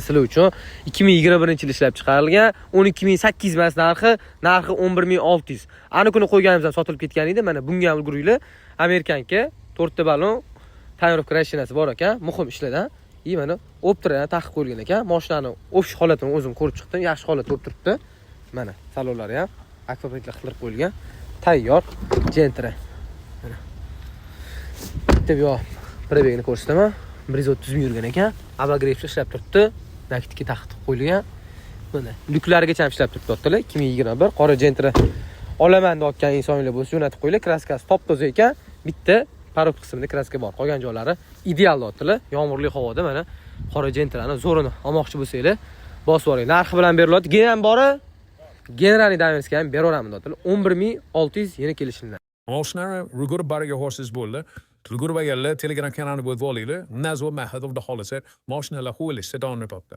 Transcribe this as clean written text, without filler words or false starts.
Sizlar uchun 2021 yil ishlab chiqarilgan, 12 800 emas narxi, narxi 11 600. Ani kuni qo'yganimiz ham sotilib ketgan edi. Mana bunga ham ulguringlar. Американка, to'rtta balon, тонировка, расширения si bor ekan, muhim ishlardan. И mana Optra ham taqib qo'yilgan ekan. Mashinani общий holatini o'zim ko'rib chiqdim, yaxshi holatda bo'lib turibdi. Mana salonlari ham akvaprintlar qildirib qo'yilgan. Tayyor Gentra. Mana. Bitta bu yoq пробег ini ko'rsataman. 130 ming yurgan ekan. Обогрев ishlab turibdi. Накидка taqib qo'yilgan. Mana lyuklarigacha ham ishlab turibdi otdilar. 2021 qora Gentra olaman deyotgan insonlar bo'lsa, jo'natib qo'yinglar. Краска si top toza ekan. Bitta порог qismida краска bor. Qolgan joylari ideal deyaptilar. Yomg'irli havoda mana qora Gentrani zo'rini olmoqchi bo'lsanglar, bosib yuboring. Narxi bilan beriladi. Gen ham bori. Генеральный Daimlerga ham beraveraman deyaptilar. 11 600 yana kelishimlar. Mashinani Rugurbarga horses bo'ldi. Rugurbaga Telegram kanalini bo'lib olinglar. Nazva mahadovda xohlasa mashinalar qo'yilish sedonni topdi.